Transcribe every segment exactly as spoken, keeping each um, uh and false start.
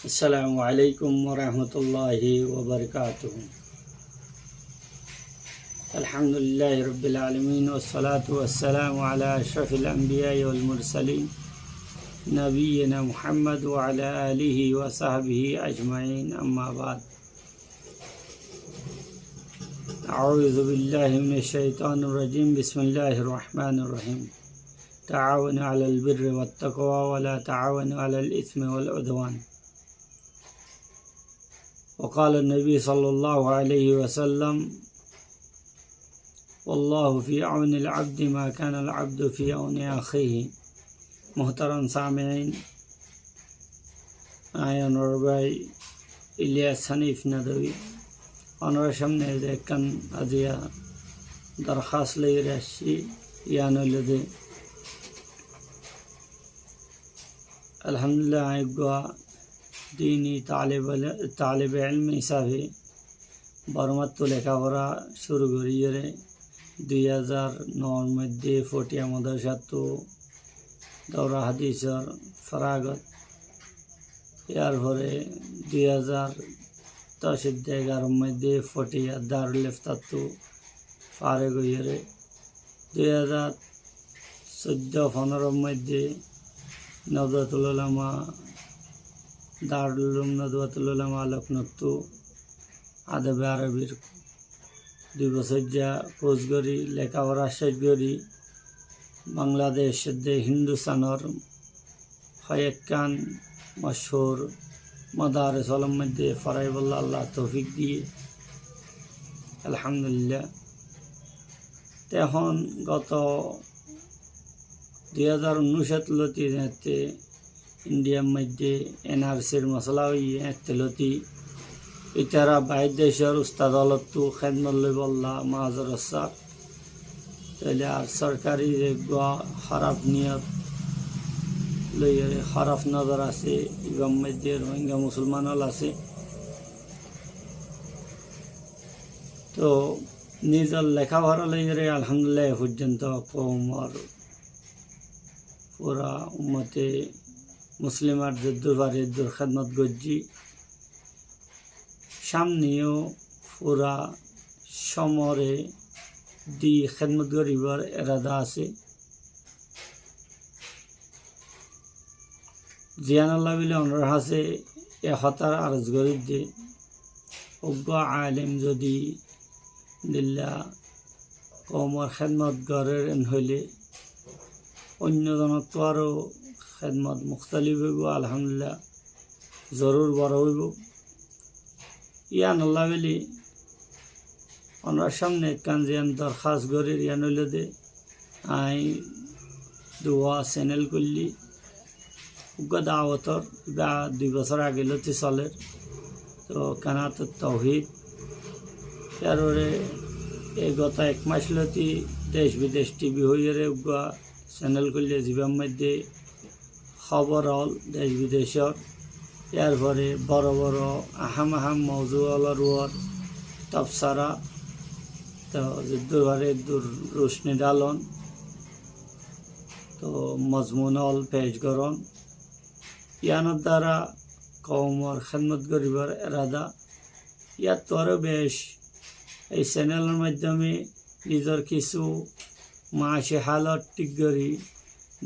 السلام عليكم ورحمة الله وبركاته. الحمد لله رب العالمين، والصلاة والسلام على أشرف الأنبياء والمرسلين، نبينا محمد وعلى آله وصحبه أجمعين، أما بعد. أعوذ بالله من الشيطان الرجيم. بسم الله الرحمن الرحيم. تعاونوا على البر والتقوى ولا تعاونوا على الإثم والعدوان. وقال النبي صلى الله عليه وسلم: والله في عون العبد ما كان العبد في عون أخيه. Muhtaram samiin, añí onorar bái Ilyas Hanif Nadwi onorar samne ekkán aziya dorhas loiyóre aiccí, yián óilde, alhamdulillah, añí eggúa dini talib-, talibe ilm hísabe Bormáttu lekáfora cúru goríyore dui házar noór moidde Fotiya modorasáttu daura hadisor faragot, yárfore dui házar doc edde egarór moidde Fotiya Darul Iftattu fareg óiyore dui házar soiddo fonoror moidde Nadwatul Ulama, Darul Ulum Nadwatul Ulama Loknottu adabe Arobir dui bosóijja kous gorí, lekáfora céc gorí, Bangladec edde Hindustanor hoyekkán mochúr modares ólor moidde foráibolla Allah toufik diyé, alhamdulillah. Te ehón goto dui házar unnúicot lóti zeéñtte Indiyar moidde N R C r mosola óiye, éñtte lóti ítara baáir decór ustad ólottu hédmot loibolla mazorot sár. Tóile ar sorkari eggúa hóraf niyot loiyóre hóraf nozor asé, ibár moidde Rohingya musolman ól asé. Toh nizor lekáfora loiyóre alhamdulillah e foijjonto koumor fura ummote muslimar zeddúr fari eddúr hédmot goijjí. Samneyo fura cómore di hédmot goríbar erada asé. Ziyánolla bóli onorar hañsé e hotár aroz gorídde, uggúa alim zodi endilla koumor hédmot gorér en óile, oinno zonottú aró hédmot muktalif óibo, alhamdulillah, zorur boro óibo. Yíanolla bóli onorar samne ekkán ziyán dorhas gorír yían óilde, añí duwa senel kúlli, uggúa dawotor, ibá dui bosór age lóti solér. Toh Kanatut Touhid, yárfore e goto ek mac lóti dec bidec T V hoiyóre uggúa senel kúlli, zibár moidde hóbor ól dec bidecor, yárfore boro boro aham aham mouzu ólor uore tobsora, toh zeddúr fare eddúr rucni dálon, toh mozmun ól pec gorón. Yíanor duara koumor hédmot goríbar erada. Yáttu aró bec ei senelor maiddome nizor kissú maaci hálot thík gorí,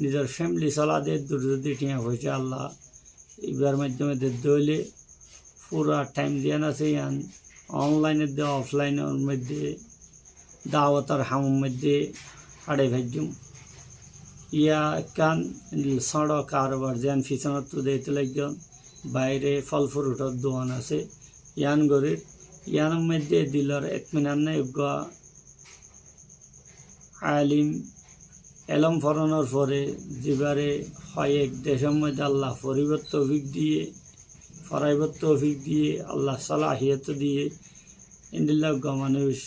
nizor femili sola de, eddúr zodi thiañ foicá Allah ibár maiddome dedde óile, fura thaim ziyán asé yían onlain edde oflainor moidde dawotor hamor moidde háçai faijjum. Yá ekkán sóñço karobar ziyán fisónottu deite laiggón, baire fol furutor duan asé, yían gorír, yíanor moidde dilor etminan nái, uggúa alim elóm foronor fore zibáre hoyek decór moidde Allah foribar toufik diyé, foraibar toufik diyé, Allah salahiyot diyé, endilla uggúa manúic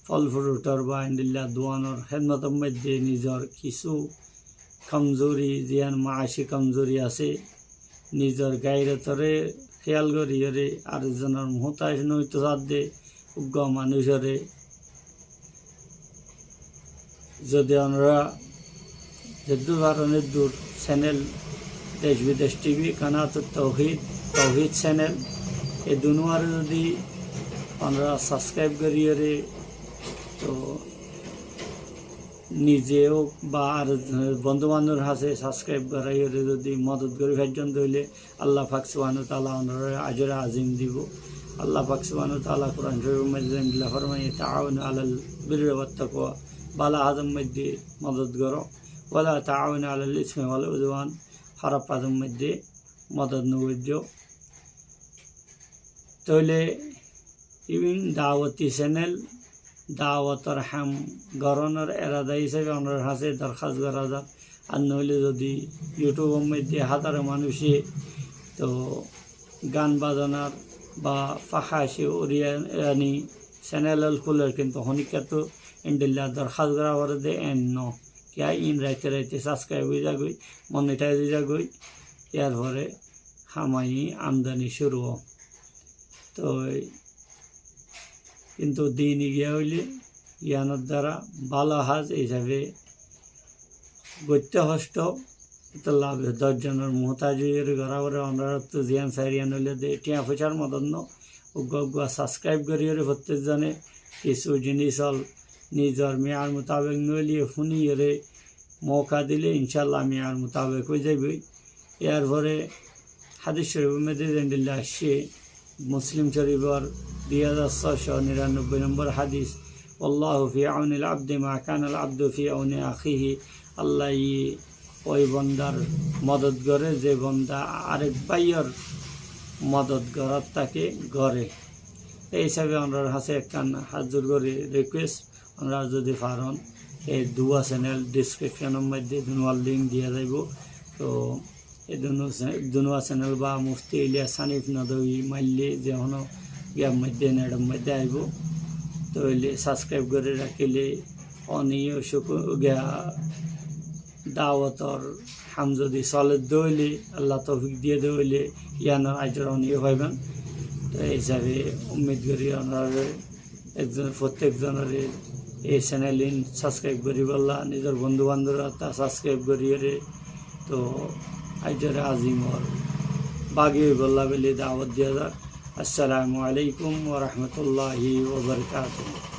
fol furutor ba endilla duanor hédmotor moidde nizor kissú komzuri, ziyán maaci komzuri asé, nizor gairotoré kéyal goríyoré ar zonor muhtac noóito sadde uggúa manúicoré zodi onora zeddúr faron eddúr senel Dec Bidec T V, Kanatut Tauhid, Tauhid Channel, e dunuware zodi onora subscribe goriyore, to nize ók ba ar bondú bandobor hañsé subscribe goriyore zodi modot gori faijjon de óile Allah pak subhanahu wa taala onorare ajore azim dibo. Allah pak subhanahu wa taala Kuran Shorif or maze endilla formaiye, "Taawanu alal birri wat taqwa", bála hajor maze modot goro, "Wala taawanu alal ismi wal udwan", hóraf hajor maze modot no goijjo. Toile ibin dawoti channel, dawotor ham goronor erada hísabe onorar hañsé dorhas gora zar. Ar noile zodi YouTube or maze házaro manúice to gan bazanar ba faháice uriyani channel ol kúler, kintu honikka to endilla dorhas gora fore de en no. Kiyá in raite raite subscribe ói zagói, monetize ói zagói, yar fore hamai amdani cúru ó. Toi kintu dini giya óile iyanor dara bála haj hísabe goitte hocto, etolla doc zonor muhtaj óiyore gora fore. Onorattú ziyan sair iyan óile de tiyañ foisar modot no, uggwá uggwá subscribe goriyore fottek zone kissú jinis ol nizor miyar mutabek no óile funiyore mouka dile incállah miyar mutabek ói zaiboi. Yar fore hádis corifor maze zendilla aiccé, Muslim corifor dui házar sóco niranobboi nombor hádis, "Wallahu fi awnil abdi ma kanal abdu fi awni akhihi." Allaye ói bondar modot gore ze bonda arek báiyor modot gorat táke gore. Ei hísabe onorar hañsé ekkán hát zor gori request, onora zodi faron, e duwa channel description or maze dunuwar link diya zaibo. To e dunu-, dunuwa channel ba Mufti Ilyas Hanif Nadwi maille ze hono giyar maze, net or maze aibo. Toile subscribe gori rakile oniyo cúkur giya dawotor ham zodi sole de óile, Allah toufik diye de óile, iyanor ajor oniyo faiban. To ei hísabe ummid gori onorare ekzon, fottek zonore ei channel in subscribe goribolla, nizor bondú bandobor hañsé subscribe goriyore, to ajore azimor bagi óibolla buli dawot diya zar. Assalamu alaikum wa rahmatullahi wa barakatuhu.